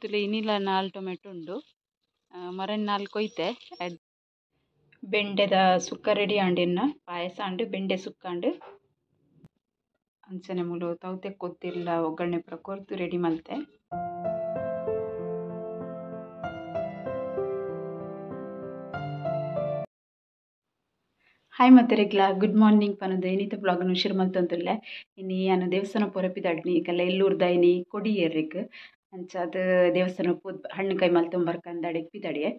ತುಲೆ ಇನಿಲ 4 tomato ಉಂಡು ಮರನ್ 4 ಕೊಯ್ತೆ. ಬೆಂಡೆದ sukka ready ಆಂಡಿನ್ನ payasa ಅಂಡು ಬೆಂಡೆ ಸುಕ್ಕ ಅಂಡು ಅಂಚನೆ ಮೂಲು ತೌತೆ ಕೊತ್ತಿಲ್ಲ ಒಗ್ಗರಣೆ ಪೂರ ಕೊರ್ದು ರೆಡಿ ಮಲ್ತೆ. ಹಾಯ್ ಮತ್ತೆರೆಗ್ಲ ಗುಡ್ ಮಾರ್ನಿಂಗ್ ಪನದು ಇನ್ನಿತ ಬ್ಲಾಗ್ನು ಶುರು ಮಲ್ತೊಂದುಲ್ಲೆ. ಇನಿ ಯಾನು ದೇವಸ್ಥಾನ ಪೊರಪಿದಡ್ನಿ ಕಲ್ಲ ಎಲ್ಲೂರ್ದ ಇನಿ ಕೊಡಿ ಏರ್ರಿಗ್ ಅಂಚಾದ ದೇವಸ್ಥಾನ ಪೋದ್ ಹಣ್ಣು ಕೈ ಮಲ್ತೊಂಬರ್ಕಂದು ಅಡೆಗ್ ಪಿದಡಿಯೆ.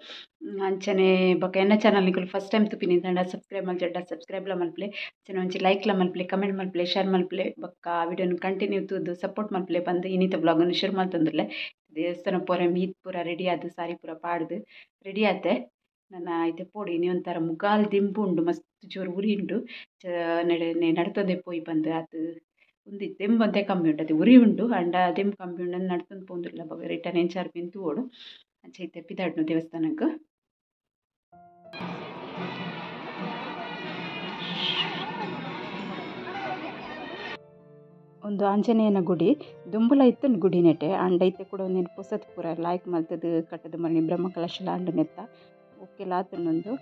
ಅಂಚನೆ ಬೊಕ ಎನ್ನ ಚಾನಲ್ ನಿಕುಲು ಫಸ್ಟ್ ಟೈಮ್ ತುಪಿನಿ ದಂಡ ಸಬ್ಸ್ಕ್ರೈಬ್ ಮಲ್ಜಡ್ಡ ಸಬ್ಸ್ಕ್ರೈಬ್ಲ ಮಲ್ಪಲೆ, ಅಂಚನೆ ಒಂಜಿ ಲೈಕ್ಲ ಮಲ್ಪಲೆ, ಕಮೆಂಟ್ ಮಲ್ಪಲೆ, ಶೇರ್ ಮಲ್ಪಲೆ, ಬೊಕ್ಕ ವಿಡಿಯೋನು ಕಂಟಿನ್ಯೂ ತೂದು ಸಪೋರ್ಟ್ ಮಲ್ಪಲೆ ಬಂದು ಇನ್ನಿತ ಬ್ಲಾಗನ್ನು ಶುರು ಮಲ್ತೊಂದುಲ್ಲೆ. ದೇವಸ್ಥಾನ ಪೊರೆ ಮೀತ್ ಪೂರ ರೆಡಿ ಆದ್ ಸಾರಿ ಪೂರ ಪಾಡ್ದು ರೆಡಿ ಆತೆ. ನನ್ನ ಐತೆ ಪೋಡಿ ಇನಿ ಒಂಥರ ಮುಗಾಲ್ ದಿಂಬು ಉಂಡು ಮಸ್ತ್ ಜೋರು ಉರಿ ಉಂಡು ನಡ್ತೊಂದೆ ಪೋಯಿ ಬಂದು ಅದು ಒಂದು ದೆಂಬಂತೆ ಕಮ್ಮಿ ಉಂಟು ಅದು ಉರಿ ಉಂಡು ಅಂಡ ದೆಂಬು ಕಮ್ಮಿ ಉಂಡು ನಡ್ತೊಂದು ಪೋಂದುಲ್ಲ ಬೊಕ ರಿಟರ್ನ್ ಎಂಚಾರ್ ಪಿನ್ ತೂವೊಡು. ಅಂಚ ಇತ್ತೆ ಪಿದಾಡ್ನು ದೇವಸ್ಥಾನಕ್ಕೆ. ಒಂದು ಆಂಜನೇಯನ ಗುಡಿ ದುಂಬುಲ ಇತ್ತನ್ ಗುಡಿ ನೆಟೆ ಅಂಡ ಇತ್ತೆ ಕೂಡ ಒಂದೇನು ಪೊಸತ್ ಪೂರ ಲಾಯ್ಕ್ ಮಲ್ತದು ಕಟ್ಟದು ಮನೆ ಬ್ರಹ್ಮಕಲಶಲ ಅಂಡು ನೆತ್ತ ಓಕೆಲ ಆತುಂಡು.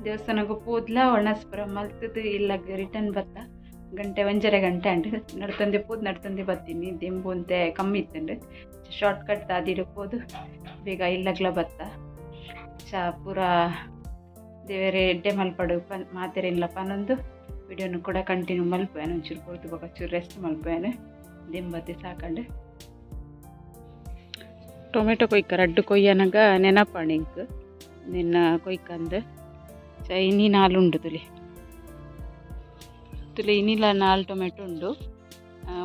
ದೇವಸ್ಥಾನಕ್ಕೆ ಪೋದ್ಲ ಒಣಸ್ಪುರ ಮಲ್ತದು ಇಲ್ಲಾಗ ರಿಟರ್ನ್ ಬತ್ತ ಗಂಟೆ 1.5 ಗಂಟೆ ಅಂಡು ನಡ್ತಂದೆ ಪೋದು ನಡ್ತಂದೆ ಬತ್ತೀನಿ. ದೆಂಬು ಅಂತೆ ಕಮ್ಮಿ ಇತ್ತಂಡು ಶಾರ್ಟ್ ಕಟ್ ದಾದಿಡು ಪೋದು ಬೇಗ ಇಲ್ಲಗ್ಲ ಬತ್ತ. ಚಾ ಪೂರ ದೇವರೇ ಎಡ್ಡೆ ಮಲ್ಪಡು ಪನ್ ಮಾತೆರಿಲ್ಲ ಪನೊಂದು ವಿಡಿಯೋನು ಕೂಡ ಕಂಟಿನ್ಯೂ ಮಲ್ಪೇನು. ಒಂಚೂರು ಪೊರ್ತು ಬೊಕ ಚೂರು ರೆಸ್ಟ್ ಮಲ್ಪೇನು ದೆಂಬತ್ತಿ ಸಾಕಂಡು. ಟೊಮೆಟೊ ಕೊಯ್ಕ ರಡ್ಡು ಕೊಯ್ಯನಾಗ ನೆನಪಾಣಿ ಇಂಕ್ ನಿನ್ನ ಕೊಯ್ಕಂದು ಇನಿ 4 ಉಂಡು ತುಲೆ ತುಲೆ ಇನಿಲ 4 ಟೊಮೆಟೊ ಉಂಡು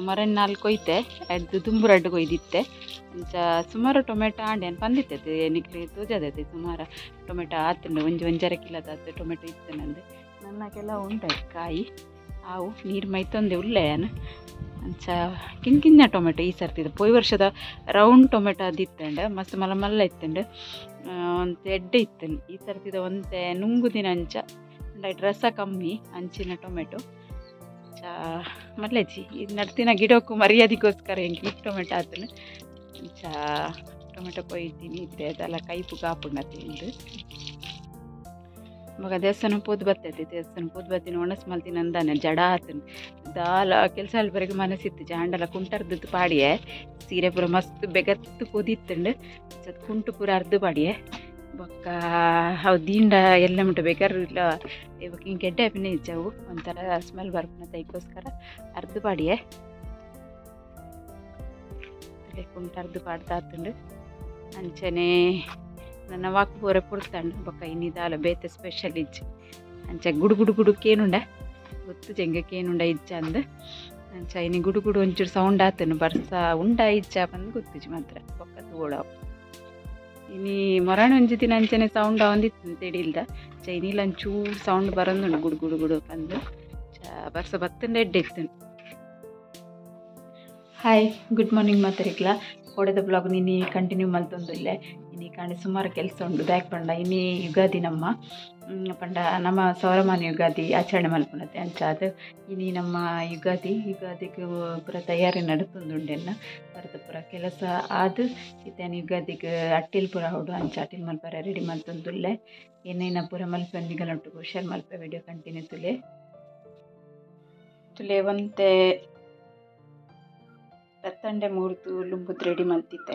ಮರನ್ 4 ಕೊಯ್ತೆ ಎಡ್ದು ದುಂಬು ರಡ್ಡು ಕೊಯ್ದಿತ್ತೆ. ಅಂಚ ಸುಮಾರು ಟೊಮೆಟೊ ಆಂಡೆ ಪಂದಿತ್ತೆ ನಿಕ್ಲೆ ತೋಜದೈತೆ ಸುಮಾರು ಟೊಮೆಟೊ ಆತುಂಡು ಒಂಜಿ 1.5 ಕಿಲೋದಾತು ಟೊಮೆಟೊ ಇತ್ತು ನಂದು. ನನ್ನಕ್ಕೆಲ್ಲ ಉಂಟು ಕಾಯಿ ಆವು ನೀರು ಮೈತೊಂದೆ ಉಲ್ಲೆ ಯಾನು. ಅಂಚ ಕಿಂಕಿಂಜ ಟೊಮೆಟೊ ಈ ಸರ್ತಿದ ಪೋಯಿ ವರ್ಷದ ರೌಂಡ್ ಟೊಮೆಟೊ ಅದಿತ್ತಂಡ ಮಸ್ತ್ ಮಲ್ಲ ಮಲ್ಲ ಇತ್ತಂಡು ಒಂತೆ ಎಡ್ಡೆ ಇತ್ತು. ಈ ಸರ್ತಿದ ಒಂತೆ ನುಂಗುದಿನ ಅಂಚ ಅಂಡ ರಸ ಕಮ್ಮಿ ಅಂಚಿನ ಟೊಮೆಟೊ ಚಾ ಮಲ್ಲೆಜ್ಜಿ. ಇದು ನಡ್ತಿನ ಗಿಡಕ್ಕೂ ಮರ್ಯಾದೆಗೋಸ್ಕರ ಹೆಂಗೆ ಈ ಟೊಮೆಟೊ ಆತನು ಅಂಚ ಟೊಮೆಟೊ ಕೊಯ್ತೀನಿ ಇತ್ತೆ ಅದೆಲ್ಲ ಕೈಪು ಕಾಪುಂಡತಿ ಉಂಡು. ಮಗ ದೇವಸ್ಥಾನ ಪೋದು ಬರ್ತೈತೆ ದೇವಸ್ಥಾನ ಪೋದು ಬತ್ತೀನಿ ಒಣಸ್ ಮಲ್ತೀನಿ ಅಂದಾನೆ ಜಡ ಆತನು ದಾಲ ಕೆಲಸ ಅಲ್ಬರೆಗೆ ಮನಸ್ಸಿತ್ತು ಜಾಂಡಲ ಕುಂಟರ್ದದ್ದು ಪಾಡಿಯೆ ಸೀರೆ ಪೂರ ಮಸ್ತ್ ಬೆಗತ್ತು ಕೊದಿತ್ತಂಡು ಕುಂಟು ಪೂರ ಅರ್ಧ ಪಾಡಿಯೆ ಬೊಕ್ಕ ಅವು ದಿಂಡ ಎಲ್ಲ ಮುಟ್ಟ ಬೇಕಾದ್ರೆ ಇಲ್ಲ ಇವಾಗ ಹಿಂಗೆ ಗೆಡ್ಡೆ ಪಿನ್ನೆ ಇಜ್ಜವು ಒಂಥರ ಸ್ಮೆಲ್ ಬರ್ಪುನ ತೈಕೋಸ್ಕರ ಅರ್ಧ ಪಾಡಿಯೆ ಕುಂಟು ಅರ್ಧ ಪಾಡ್ದಾತುಂಡು. ಅಂಚನೆ ನನ್ನ ವಾಕ್ ಪೂರ ಪುಡ್ತಾಂಡು ಬೊಕ್ಕ ಇನ್ನಿದಾಲ ಬೇತೆ ಸ್ಪೆಷಲ್ ಇಜ್ಜಿ ಅಂಚ ಗುಡು ಗುಡು ಗುಡು ಕೇನುಂಡ ಗೊತ್ತು ಚೆಂಗ ಕೇನುಂಡ ಇಜ್ಜ ಅಂದು. ಅಂಚ ಇನಿ ಗುಡು ಗುಡು ಒಂಚೂರು ಸೌಂಡ್ ಆತನು ಬರ್ಸ ಉಂಡ ಇಜ್ಜ ಬಂದು ಗೊತ್ತಿಜ್ಜಿ ಮಾತ್ರ ಬೊಕ್ಕ ತೂವೊಡವು. ಇನಿ ಮೊರಣ ಒಂಜಿ ದಿನ ಅಂಚನೆ ಸೌಂಡ್ ಆವೊಂದಿತ್ತು ತೆಡಿಲ್ದ ಚ ಇನಿಲ ಒಂಚೂರು ಸೌಂಡ್ ಬರೊಂದುಂಡು ಗುಡು ಗುಡು ಗುಡು ಪಂದು ಬರ್ಸ ಬತ್ತಂಡ ಎಡ್ಡೆ ಇತ್ತು. ಹಾಯ್ ಗುಡ್ ಮಾರ್ನಿಂಗ್ ಮಾತರಿಗ್ಲ ಕೋಡೆದ ಬ್ಲಾಗ್ ನಿನ್ನೆ ಕಂಟಿನ್ಯೂ ಮಲ್ತೊಂದುಲ್ಲೆ. ಇನಿ ಕಾಂಡೆ ಸುಮಾರು ಕೆಲಸ ಉಂಡು ದಾಯಕ್ ಪಂಡ ಇನಿ ಯುಗಾದಿ ನಮ್ಮ ಪಂಡ ನಮ್ಮ ಸೌರಮಾನ ಯುಗಾದಿ ಆಚರಣೆ ಮಲ್ಪುನತೆ ಅಂಚಾದ ಇನಿ ನಮ್ಮ ಯುಗಾದಿ ಯುಗಾದಿಗೆ ಪೂರ ತಯಾರಿ ನಡತೊಂದುಂಡೆನ್ನ ಬರದ ಪೂರ ಕೆಲಸ ಆದ್ ಇತ್ತೇನು ಯುಗಾದಿಗೆ ಅಟ್ಟಿಲ್ ಪೂರ ಹೊಡು ಅಂಚ ಅಟ್ಟಿಲ್ ಮಲ್ಪರ ರೆಡಿ ಮಲ್ತೊಂದುಲ್ಲೆ. ಏನೇನ ಪೂರ ಮಲ್ಪಂದಿಗಲೊಟ್ಟುಗು ಶೇರ್ ಮಲ್ಪೆ ವಿಡಿಯೋ ಕಂಟಿನ್ಯೂ ತುಲೆ ತುಲೆ ಒಂತೆ ರತ್ತಂಡೆ ಮೂರ್ತು ಲುಂಬುದು ರೆಡಿ ಮಲ್ತಿತ್ತೆ.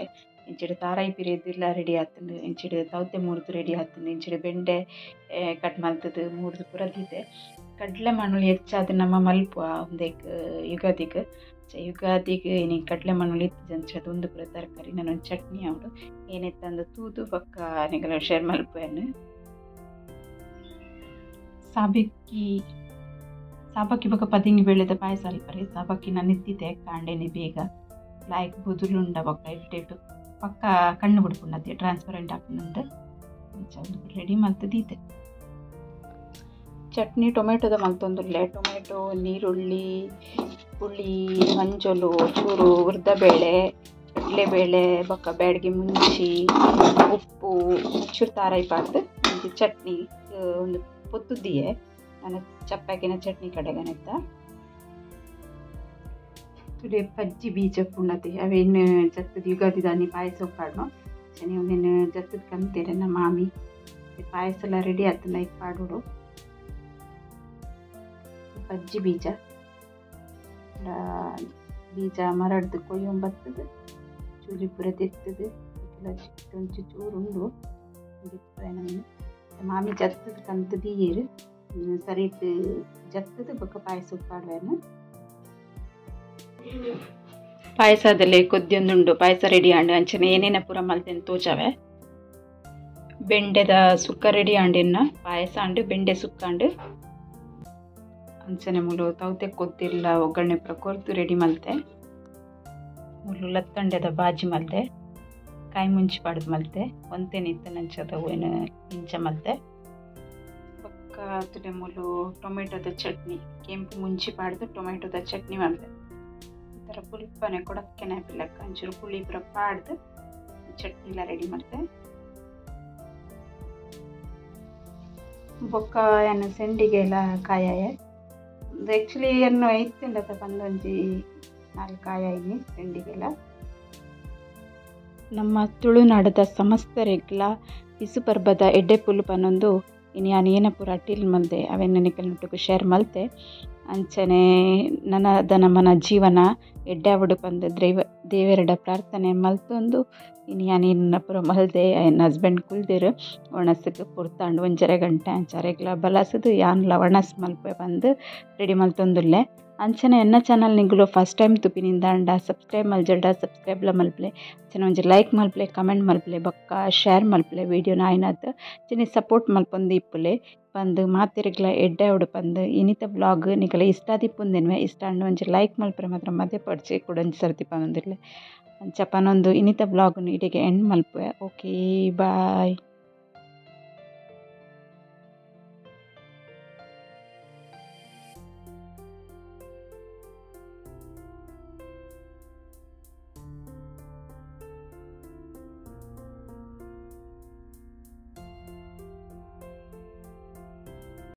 ಇಂಚಿಡು ತಾರಾಯಿ ಪಿರಿಯದೆಲ್ಲ ರೆಡಿ ಆತುಂಡು ಇಂಚಿಡು ತೌತೆ ಮೂರ್ತು ರೆಡಿ ಆತುಂಡು ಇಂಚಿಡು ಬೆಂಡೆ ಕಟ್ ಮಲ್ತದು ಮೂರ್ದು ಪೂರ ದೀತೆ. ಕಡಲೆ ಮಣ್ಣುಲಿ ಹೆಚ್ಚಾದ ನಮ್ಮ ಮಲ್ಪುವ ಒಂದೇಕ್ ಯುಗಾದಿಗೆ ಯುಗಾದಿಗೆ ಇನಿ ಕಡಲೆ ಮಣ್ಣುಲಿ ಇತ್ತು ಒಂದು ಪೂರ ತರಕಾರಿ ನಾನೊಂದು ಚಟ್ನಿ ಅವಡು ಏನಿತ್ತಂದು ತೂದು ಬೊಕ್ಕ ನಿಗಲ ಶೇರ್ ಮಲ್ಪುವೆನು. ಸಾಬಕ್ಕಿ ಸಾಬಕ್ಕಿ ಬೊಕ ಪದಿಂಗಿ ಬೇಳೆದ ಪಾಯಸ ಅಲ್ಪರೆ ಸಾಬಕ್ಕಿ ನಾನು ಎತ್ತಿದ್ದೆ ಕಾಂಡೇನೆ ಬೇಗ ಲಾಯ್ಕ್ ಬುದುಲುಂಡ ಬೊಕ್ಕ ಇಟ್ಟು ಪಕ್ಕ ಕಣ್ಣು ಬಿಡ್ಕೊಂಡತ್ತೆ ಟ್ರಾನ್ಸ್ಪರೆಂಟ್ ಹಾಕೊಂಡು ರೆಡಿ ಮಲ್ತದೀತೆ. ಚಟ್ನಿ ಟೊಮೆಟೊದ ಮಲ್ತೊಂದುಲ್ಲೆ. ಟೊಮೆಟೊ ನೀರುಳ್ಳಿ ಪುಳಿ ಮಂಜೊಲು ಚೂರು ಉರ್ದಬೇಳೆ ಕಡಲೆಬೇಳೆ ಬೊಕ್ಕ ಬ್ಯಾಡಗಿ ಮುಂಚಿ ಉಪ್ಪು ಚೂರು ತಾರಾಯಿ ಪಾಡ್ದು ಒಂಜಿ ಚಟ್ನಿ ಒಂದು ಪೊತ್ತುದಿಯೆ ನಾನು ಚಪ್ಪಾಕಿನ ಚಟ್ನಿ ಕಡೆಗನೆತ್ತ ತುಡೆ ಪಜ್ಜಿ ಬೀಜ ಪುಂಡತಿ ಅವೇನು ಜತ್ತದ ಯುಗಾದಿ ದಾನಿ ಪಾಯಸ ಪಾಡ್ನು ಶನಿ ಒಂದೇನು ಜತ್ತದ ಕಂತೀರ ನಮ್ಮ ಮಾಮಿ ಪಾಯಸ ಎಲ್ಲ ರೆಡಿ ಆಯ್ತು ಲೈಕ್ ಪಾಡೋಡು ಪಜ್ಜಿ ಬೀಜ ಬೀಜ ಮರಡ್ದು ಕೊಯ್ಯೊಂಬತ್ತದು ಚೂಲಿ ಪೂರ ತೆತ್ತದು ಒಂಚು ಚೂರುಂಡು ಮಾಮಿ ಜತ್ತದ ಕಂತು ದೀಯೇರು ಸರಿಟ್ ಜತ್ತದ ಬೊಕ್ಕ ಪಾಯಸ ಪಾಡುವೇನು ಪಾಯಸದಲ್ಲಿ ಕೊದ್ದಿಯೊಂದುಂಡು ಪಾಯಸ ರೆಡಿ ಆಂಡು ಅಂಚನೆ ಏನೇನ ಪೂರ ಮಲ್ತೆನ್ ತೋಜಾವೆ ಬೆಂಡೆದ ಸುಕ್ಕ ರೆಡಿ ಆಂಡಿನ ಪಾಯಸ ಆಂಡು ಬೆಂಡೆ ಸುಕ್ಕ ಆಂಡು ಅಂಚನೆ ಮುಲು ತೌತೆ ಕೊದ್ದಿಲ್ಲ ಒಗ್ಗರಣೆ ಪೂರ ಕೊರ್ದು ರೆಡಿ ಮಲ್ತೆ ಮುಲು ಲತ್ತಂಡೆದ ಬಾಜಿ ಮಲ್ತೆ ಕಾಯಿ ಮುಂಚಿ ಪಾಡ್ದು ಮಲ್ತೆ ಒಂತೇನೆ ಇತ್ತನಂಚದ ಏನು ಇಂಚ ಮಲ್ತೆ ಪಕ್ಕ ತುಡೆ ಮುಲು ಟೊಮೆಟೊದ ಚಟ್ನಿ ಕೆಂಪು ಮುಂಚಿ ಪಾಡ್ದು ಟೊಮೆಟೊದ ಚಟ್ನಿ ಮಲ್ತೆ ಈ ಥರ ಪುಲ್ಪನೆ ಕೊಡಕ್ಕೆನೆ ಪಿಲ್ಲಕ್ಕ ಒಂಚೂರು ಪುಳಿ ಪೂರ ಪಾಡ್ದು ಚಟ್ನಿ ಎಲ್ಲ ರೆಡಿ ಮಲ್ತೆ ಬೊಕ್ಕ ಏನು ಸೆಂಡಿಗೆಲ್ಲ ಕಾಯಾಯ ಆ್ಯಕ್ಚುಲಿ ಏನು ಇತ್ತಿಂಡತ ಬಂದೊಂಜಿ ನಾಲ್ಕು ಕಾಯಿ ಸೆಂಡಿಗೆಲ್ಲ. ನಮ್ಮ ತುಳುನಾಡದ ಸಮಸ್ತರೆಗ್ಲ ಬಿಸು ಪರ್ಬದ ಎಡ್ಡೆ ಪುಲ್ಲು ಪನ್ನೊಂದು ಇನ್ನು ಯಾನ್ ಏನ ಪೂರ ಅಟ್ಟಿಲ್ ಮಲ್ದೆ ಅವೆನ್ ನಿಕಲ್ನೊಟ್ಟುಗು ಶೇರ್ ಮಲ್ತೆ. ಅಂಚನೆ ನನದ ನಮ್ಮನ ಜೀವನ ಎಡ್ಡೆ ಆವೊಡು ಪಂದ್ ದೇವೆರೆಡ ಪ್ರಾರ್ಥನೆ ಮಲ್ತೊಂದು ಇನ್ನು ಯಾನ್ ಏನ ಪೂರ ಮಲ್ದೆ. ಎನ್ನ ಹಸ್ಬೆಂಡ್ ಕುಲ್ದೆರ್ ಒಣಸುಗ್ ಪೊರ್ತಾಂಡ್ ಒಂಜರೆ ಗಂಟೆ ಅಂಚ ಅರೆಗ್ಲ ಬಲಸುದು ಯಾನ್ಲ ಒಣಸ್ ಮಲ್ಪೆ ಪಂದ್ ರೆಡಿ ಮಲ್ತೊಂದುಲ್ಲೆ. ಅಂಚನೆ ಎನ್ನ ಚಾನಲ್ ನಿಗುಲು ಫಸ್ಟ್ ಟೈಮ್ ತುಪಿನಿಂದಾಂಡ ಸಬ್ಸ್ಕ್ರೈಬ್ ಮಲ್ಜಡ ಸಬ್ಸ್ಕ್ರೈಬ್ಲ ಮಲ್ಪಲೆ, ಅಂಚನೆ ಒಂಜಿ ಲೈಕ್ ಮಲ್ಪಲೆ, ಕಮೆಂಟ್ ಮಲ್ಪಲೆ, ಬೊಕ್ಕ ಶೇರ್ ಮಲ್ಪಲೆ ವೀಡಿಯೋನ ಆಯ್ನಾತ್ ಅಂಚನೆ ಸಪೋರ್ಟ್ ಮಲ್ಪೊಂದು ಇಪ್ಪುಲೆ ಪಂದ್ ಮಾತೆರೆಗ್ಲ ಎಡ್ಡೆ ಆವೊಡು ಪಂದ್ ಇನಿತ ವ್ಲಾಗ್ ನಿಕಲೆ ಇಷ್ಟ ಆದಿಪ್ಪುಂದೆನ್ವೆ ಇಷ್ಟ ಆಂಡ ಒಂಜಿ ಲೈಕ್ ಮಲ್ಪರೆ ಮಾತ್ರ ಮದೆ ಪಡ್ಚಿ ಕುಡೊಂಜಿ ಸರ್ತಿ ಪನೊಂದುಲ್ಲೆ. ಅಂಚ ಪನೊಂದು ಇನಿತ ವ್ಲಾಗ್ನು ಇಡೆಗೆ ಎಂಡ್ ಮಲ್ಪುವೆ. Okay bye.